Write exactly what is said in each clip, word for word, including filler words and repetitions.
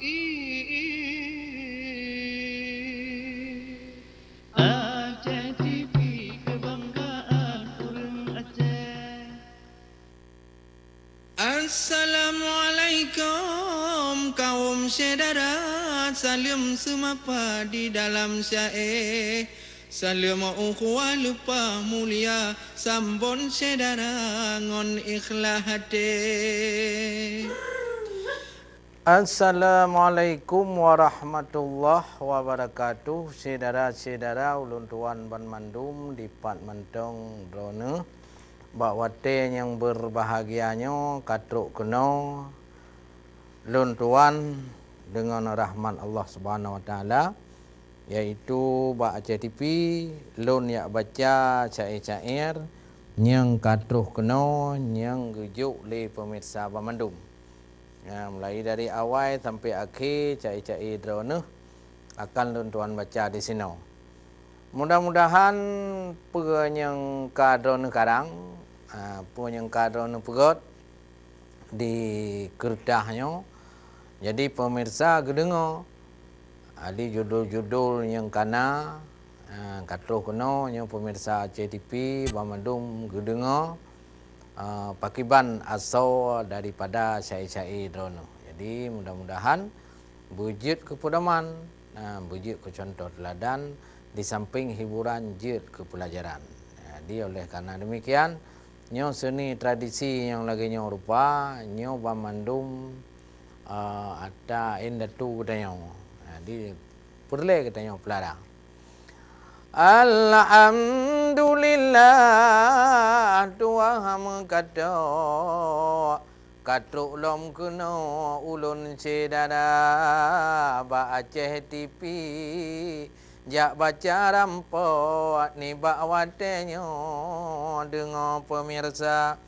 Aceh T V, kebanggaan ureueng Aceh. Assalamualaikum kaum syedara, saleuem seumapa di dalam syae, saleuem ukhuwah leupah mulia, sambon syedara ngon ikhlas até. Assalamualaikum warahmatullahi wabarakatuh. Syedara-syedara ulôn tuan banmandum dipat mantong droeneuh. Bak watée nyang beurbahagia nyoe ka trok keunoe lôn tuan deungon rahmat Allah Subhanahu Wa Taala, yaitu bak Aceh T V, lôn jak baca syair-syair nyang ka troh keunoe nyang geujok lé peumirsa banmandum. Ya, mulai dari awai sampai akhé, cai-cai droeneuh akan lôn tuan baca disinoe. Mudah-mudahan peue nyang ka droeneuh karang, a, peue nyang ka droeneuh peugét di keureutah nyoe, jadi peumirsa geudeungoe. Jadi judul-judul nyang kana, a, ka troh keunoe nyoe peumirsa Aceh T V banmandum geudeungoe, a, pakiban asoe daripada syai-syai droeneuh. Jadi mudah-mudahan beujeuet keu peudoman, a, beujeuet keu cuntoh teuladan, di samping hiburan jeuet keu peulajaran. Jadi oleh karena demikian, nyoe seuni tradisi nyang lagée nyoe rupa, nyoe banmandum, a, ata indatu geutanyoe. Jadi peureulée geutanyoe peulara. Alhamdulillah, tuha meukato, ka trok lom keunoe ulôn syedara bak Aceh T V, jak baca rampok nibak watée nyoe deungoe peumirsa.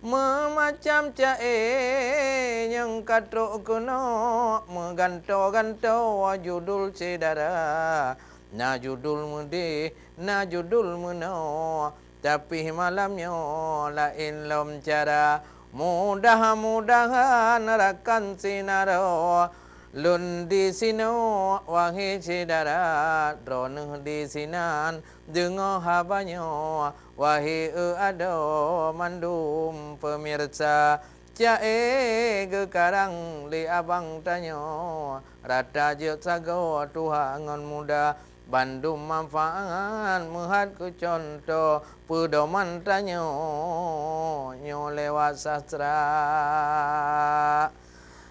Meumacam cai nyang ka trok keunoe, meugantoe-gantoe judul syedara. Na judul meudeh, na judul meunoe, tapi malam nyoe laén lom cara. Mudah-mudahan rakan sinaro lôn disinoe, wahé syedara, droeneuh disinan, deungoe haba nyoe, wahé eu adoe mandum peumirsa. Cai geukarang lé abang tanyoe, rata jeuet sagoe tuha ngon muda, bandum manfaat meuhat keu cuntoh peudoman tanyoe nyoe lewat sastra.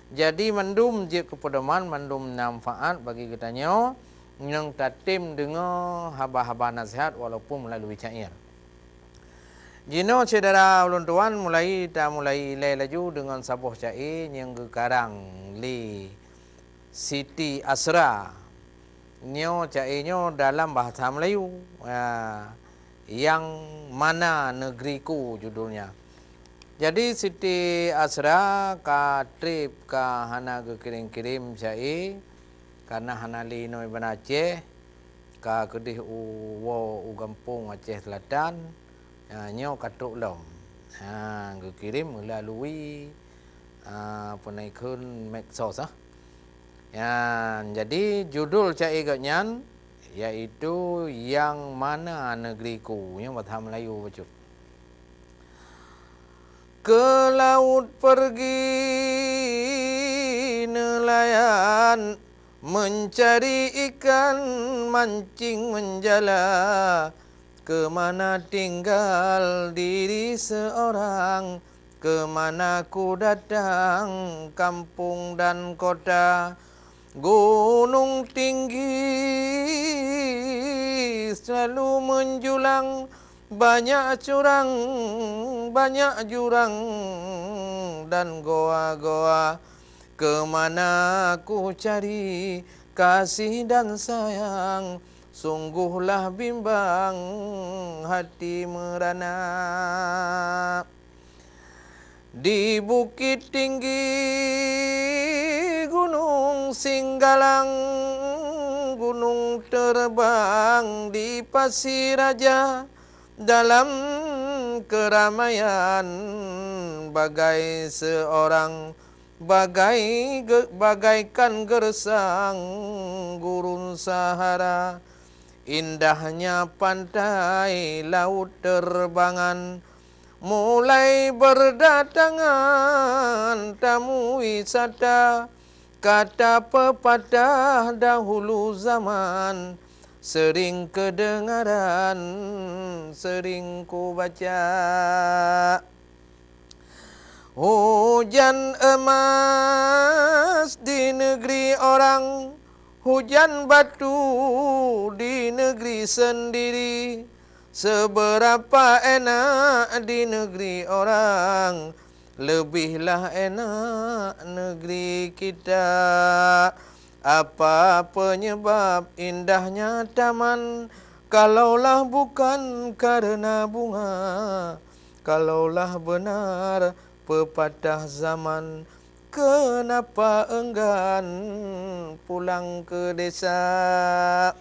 Jadi mandum jeuet keu peudoman, mandum manfaat bagi geutanyoe nyang tatem deungoe haba-haba naseuhat walaupun meulalu syair. Jinoe syedara ulôn tuan, mulai tamulai ilée laju deungon saboh cai nyang geukarang lé Siti Asra. Nyoe cai nyoe dalam bahasa Melayu, a, Yang Mana Negeriku judulnya. Jadi Siti Asra ka treb ka hana geukirém-kirém cai, karna hana lé inoe bak Aceh, ka keudeh u woe u gampông Aceh Selatan, a, nyoe ka trok lom. Ha, geukirém meulalui, a, peunaikheun medsos, ah. Nyan, jadi judul cai geuh nyan, yaitu Yang Mana Negeriku, nyoe bahasa Melayu bacut. Ke laut pergi nelayan, mencari ikan, mancing menjala. Ke mana tinggal diri seorang, ke mana ku datang, kampung dan kota. Gunung tinggi selalu menjulang, banyak curang, banyak jurang dan goa-goa. Ke mana ku cari kasih dan sayang, sungguhlah bimbang hati merana. Di bukit tinggi Gunung Singgalang, gunung terbang di Pasir Raja, dalam keramaian bagai seorang Bagai ge-, bagaikan gersang gurun Sahara, indahnya pantai laut terbangan, mulai berdatangan tamu wisata. Kata pepatah dahulu zaman, sering kedengaran, sering kubaca. Hujan emas di negeri orang, hujan batu di negeri sendiri. Seberapa enak di negeri orang, lebihlah enak negeri kita. Apa penyebab indahnya taman, kalaulah bukan karena bunga? Kalaulah benar pepatah zaman, kenapa enggan pulang ke desa?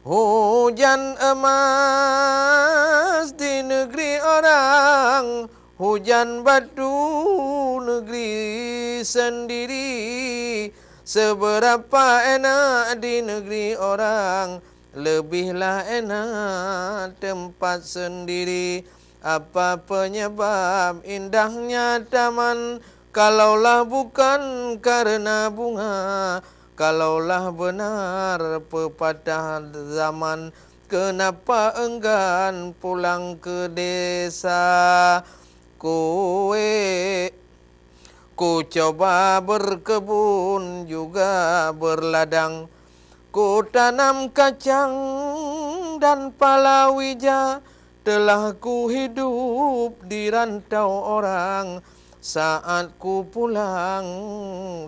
Hujan emas di negeri orang, hujan batu negeri sendiri. Seberapa enak di negeri orang, lebihlah enak tempat sendiri. Apa penyebab indahnya taman, kalaulah bukan karena bunga? Kalaulah benar pepatah zaman, kenapa enggan pulang ke desa? Kue Ku coba berkebun juga berladang. Ku tanam kacang dan palawija. Telah ku hidup di rantau orang. Saat ku pulang,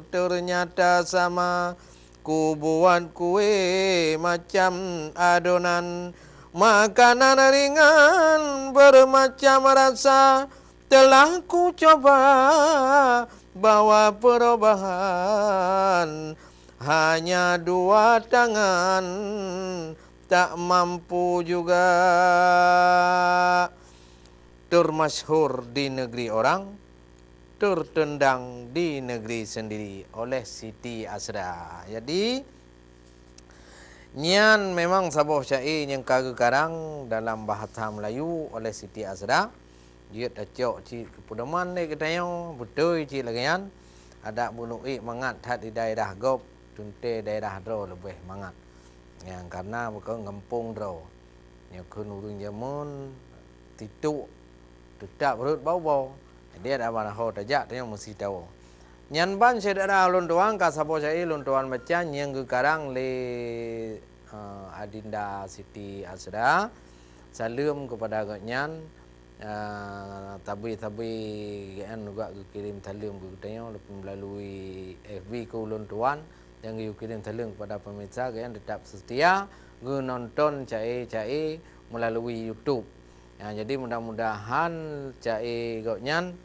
ternyata sama. Ku buat kue macam adonan. Makanan ringan bermacam rasa. Telah ku coba bawa perubahan, hanya dua tangan tak mampu juga. Termasyhur di negeri orang, tertendang di negeri sendiri oleh Siti Asra. Jadi, nyan memang saboh syaé nyang ka geukarang dalam bahasa Melayu oleh Siti Asra. Jeuet tacok cit keu peudoman lé geutanyoe, beutôi cit lagée nyan. Adak bunoe ék mangat that di daerah gob, teuntée daerah droe leubeh mangat. Nyang karna bukon gampông droe. Nyoe kheun ureuëng jameun titok teutab rhot bau-bau. Jadi, adak bak ho tajak tanyoe meusti tawoe. Nyan ban syedara ulôn tuan ka saboh syaé ulôn tuan baca nyang geukarang lé, eh, Adinda Siti Asra. Saleuem keupada gobnyan, eh, tabi-tabi gobnyan juga geukirém saleuem keu geutanyoe meulalu F B keu ulôn tuan, dan geukirém saleuem keupada pemirsa gobnyan teutap seutia geunonton syaé-syaé meulalu YouTube. Ya, jadi mudah-mudahan syaé gobnyan,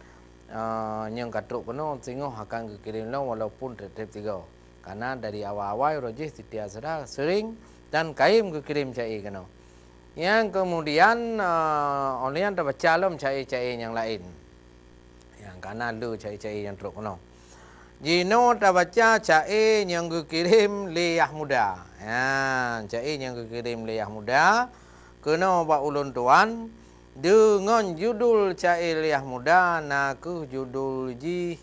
eh, nyang ka trok keunoe singoh akan geukirém lom walaupun treb-treb sigoe. Karna dari awai-awai uroe jih Siti Asra sering dan kayém geukirém syaé keunoe. Nyang keumudian, eh, óh lheueh nyan tabaca lom syaé-syaé nyang laén. Nyang ka na le syaé-syaé nyang trok keunoe. Jinoe tabaca syaé nyang geukirém lé Yah Muda. Nyan, syaé nyang geukirém lé Yah Muda keunoe bak ulôn tuan deungon judul syaé lé Yah Muda na kheueh judul jih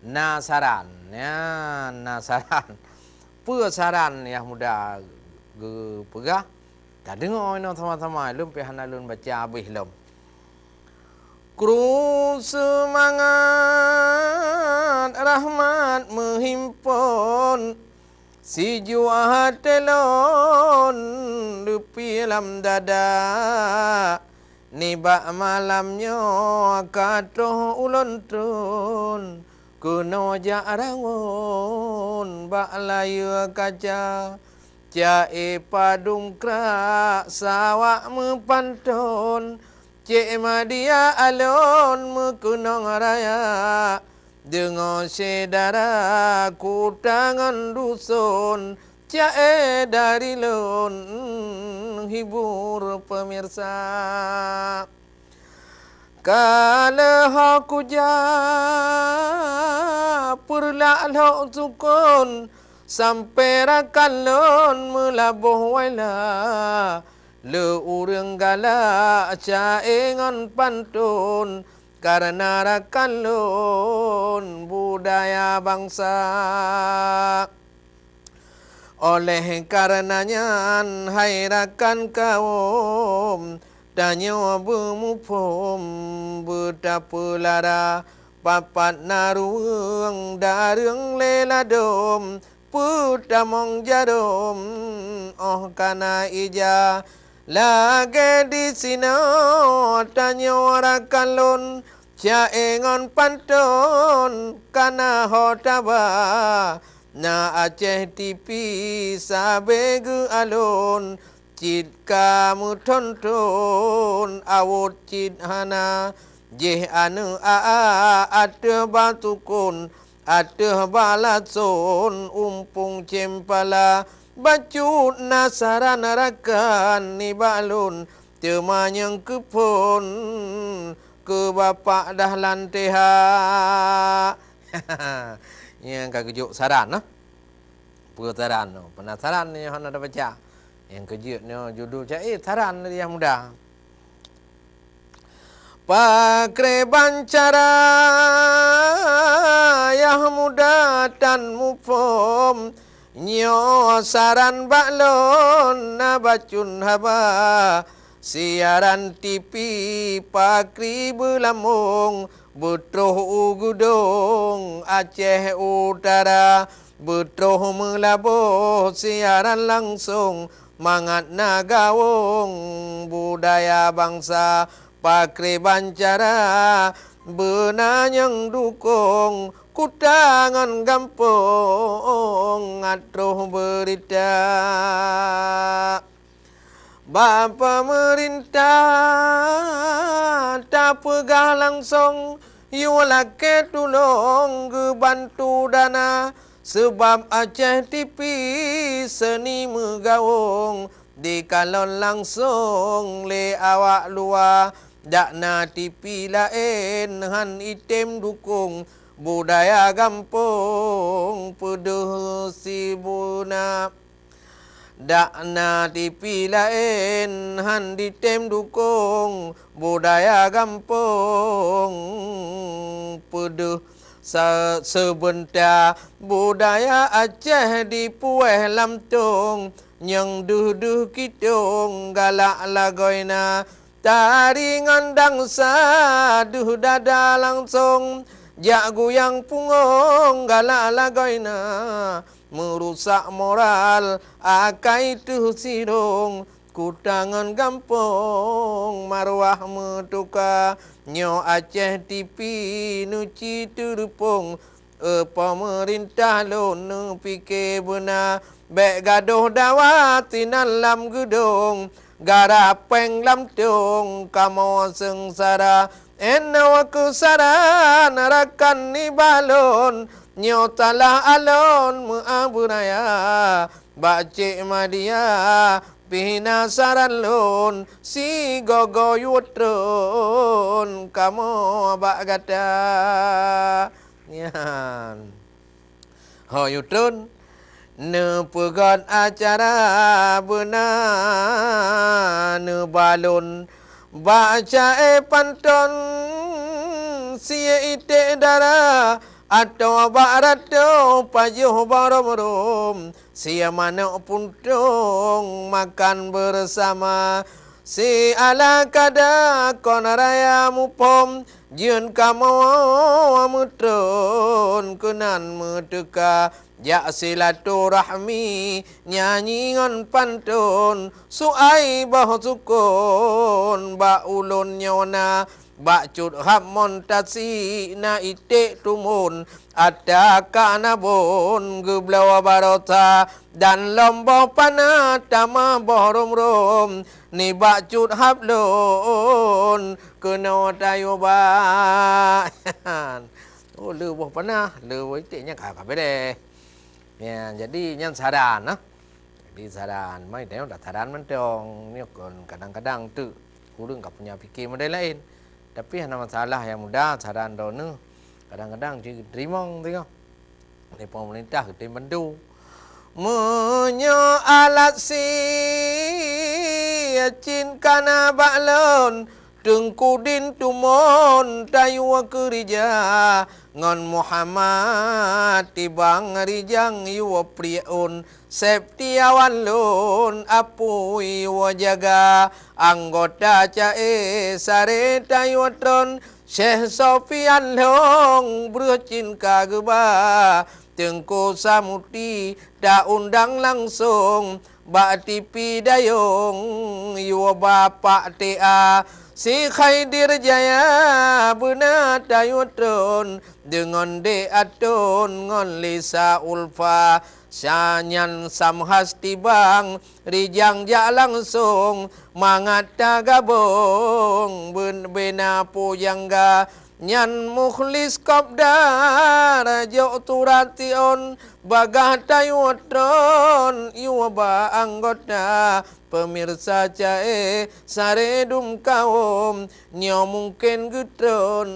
Na Saran. Nyan, Na Saran. Peue saran Yah Muda geupeugah? Tadeungoe inoe sama-sama, lôn pih hana lôn baca habéh lom. Kru seumangat rahmat meuhimpon, sijuah até lôn leupie lam dada. Nibak malam nyoe ka troh ulôn tron, keunoe jak rawon bak layeue kaca. Ca-e padum krak sawak meupanton, cek Madia Alon meukeunong raya. Deungoe syedara kuta ngon duson, ca-e dari lôn hibur pemirsa. Ka lheueh ho kujak peureulak lhok sukon, sampoe rakan lôn meulaboh wailah. Le ureuëng galak ca-e ngon pantôn, kareuna rakan lôn budaya bansa. Oleh kareuna nyan, hai rakan kawöm, tanyoe beumuphom beutapeulara, papat na ruweueng dareueng lé ladôm, peutamong jarôm óh kana ija. Lagée disinoe tanyoe rakan lôn, ca-e ngon pantôn kana ho taba. Na Aceh T V sabe geualôn, cit ka meuthon-thon awot cit hana. Jih aneuëk a-a ateueh ba sukon, ateueh ba lason umpung cempala. Bacut na saran rakan nibak lôn, teuma nyang keuphon keu Bapak Dahlan T H. Nyang ka geujok saran, nah. Peue saran nyoe? Penasaran nyoe hana tabaca. Nyang keujeuet nyoe judul ca-e saran dari Yah Muda. Pakriban cara Yah Muda tan muphom, nyoe saran bak lôn na bacut haba. Siaran T V pakri beulamong, beutroh u Geudong Aceh Utara, beutroh meulaboh siaran langsong, mangat na gawong budaya bansa. Pakriban cara beuna nyang dukong, kuta ngon gampông atra troh beurita. Bak peumeurintah tapeugah langsong, yue lakée tulông geubantu dana, seubab Aceh T V seuni meugawong dikalon langsong lé awak luwa. Dak na T V laén han item dukong, budaya gampông peudeuh sibuna. Dak na T V laén han ditem dukong, budaya gampông peudeuh sa-, seubenta. Budaya Aceh dipuéh lam tông, nyang deuh-deuh kitong galak lagoina. Tari ngon dansa deuh dada langsong, jak guyang pungong galak lagoina. Meurusak moral akai teuh sidong, kuta ngon gampông marwah meutuka. Nyoe Aceh T V neuci teureupông, eu peumeurintah lôn neupike beuna, bék gadôh dawa sinan lam geudong, gara péng lam tông kamoe seungsara. Inoe keusaran rakan nibak lôn, nyoe salah alôn meuabeuraya, bak Cék Madia pih na saran lôn, sigoe-goe yue tron kamoe bak gata. Nyan. Ho yue tron, neupeugét acara beuna neubalon, bak ca-e panton sie iték dara, atawa bak ratôh pajoh barôm-rôm, sie manök puntông makan bersama. Siala kada kon raya muphom, jeuet kamoe meutron keunan meuteuka, jak silaturahmi nyanyi ngon panton, suai boh sukon bak ulôn nyoe na. Bak cut hab mon tasik na iték tumon, ata ka na bon geubloe barosa, dan lom boh panah tamah boh rôm-rôm, nibak cut hab lôn keunoe tayue ba. Oh, le boh panah, le boh iték nyan ka, ka beureh. Ya, jadi nyan saran, nah. Jadi saran, mai teuh dah saran mantong. Nyoe kon kadang-kadang teuk ureuëng ka punya pike model laén. Tapi hana masalah nyang muda, saran droeneuh kadang-kadang jiteurimong singoh lé pemerintah geutem bantu. Meunyoe alat sie cit kana bak lôn, Teungku Din Tumon tayue keurija, ngon Muhammad Tibang Rijang yue priek ôn, Septiawan lôn apui yue jaga, anggota ca-e saré tayue tron, Syekh Sofian lôn breuh cit ka geuba, Teungku Samuti ta undang langsong, bak T V Dayong yue ba Pak T A, si Khaidir Jaya beuna tayue tron, deungon Dek Atun ngon Lisa Ulfa, sa nyan Samhas Tibang Rijang jak langsong, mangat tagabong beun-, bena pujangga. Nyan Mukhlis Kopdar jok surat sion, bagaih tayue tron yue ba anggota. Peumirsa ca-e saré dum kawöm, nyoe mungken geutron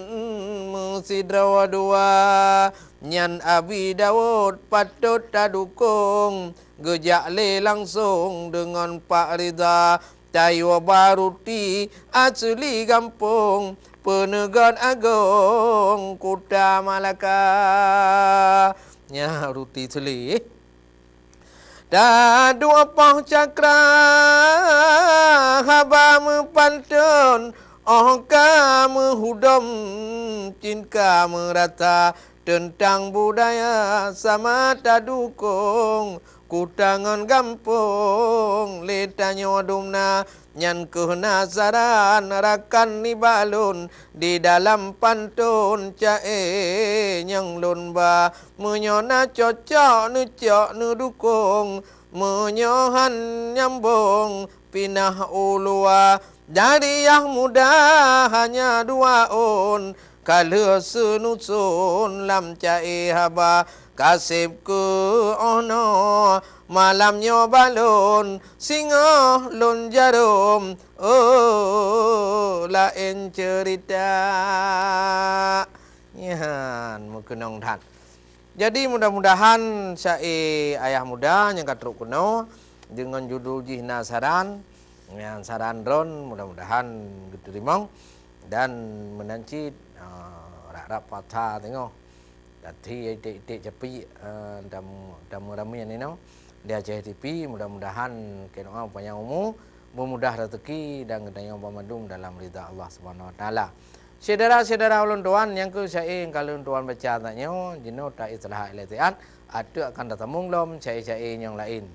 meusidroe dua. Nyan Abi Daud patot tadukong, geujak lé langsong deungon Pak Ridha. Tayue ba ruti asli gampông, Peuneugon Agong Kuta Malaka. Nyan ruti asli. Taduek poh cakra haba meupanton, óh ka meuhudom cit ka meurata, teuntang budaya sama tadukong, kuta ngon gampông lé tanyoe dum na. Nyan kheueh na saran rakan nibak lôn di dalam panton ca-e nyang lôn ba. Meunyoe na cocok neucok neudukong, meunyoe han nyambong pinah u luwa. Dari nyang muda hanya dua ôn, ka lheueh seunuson lam ca-e haba. Kaseb keu 'oh noe malam nyoe balon, singoh lôn jarom, oh, laén ceurita. Nyan meukeunong that. Jadi, mudah-mudahan ca-e ayah muda nyang ka trok keunoe deungon judul jih na saran, nyan saran droen, mudah-mudahan geuteurimong dan meunan cit, ah, rab-rab pasa teungoh. Tapi iték-iték capiek, eh, tamu, tamu ramé ninoe di Aceh T V, mudah-mudahan keunoe panyang umu, meumudah rezeki dan geutanyoe banmandum dalam ridha Allah Subhanahu Wa Taala. Syedara-syedara ulôn tuan, nyang keu ca-e nyang ka lôn tuan baca tanyoe, jinoe ta-istilahat ilée siat, ateueh akan tasambong lom ca-e-ca-e nyang laén.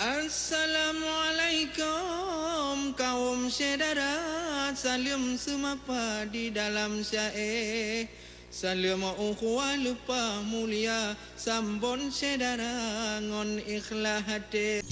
Assalamualaikum kaum syedara, saleuem seumapa di dalam syae. Saleuem ukhuwah leupah mulia, sambon syedara ngon ikhlas até.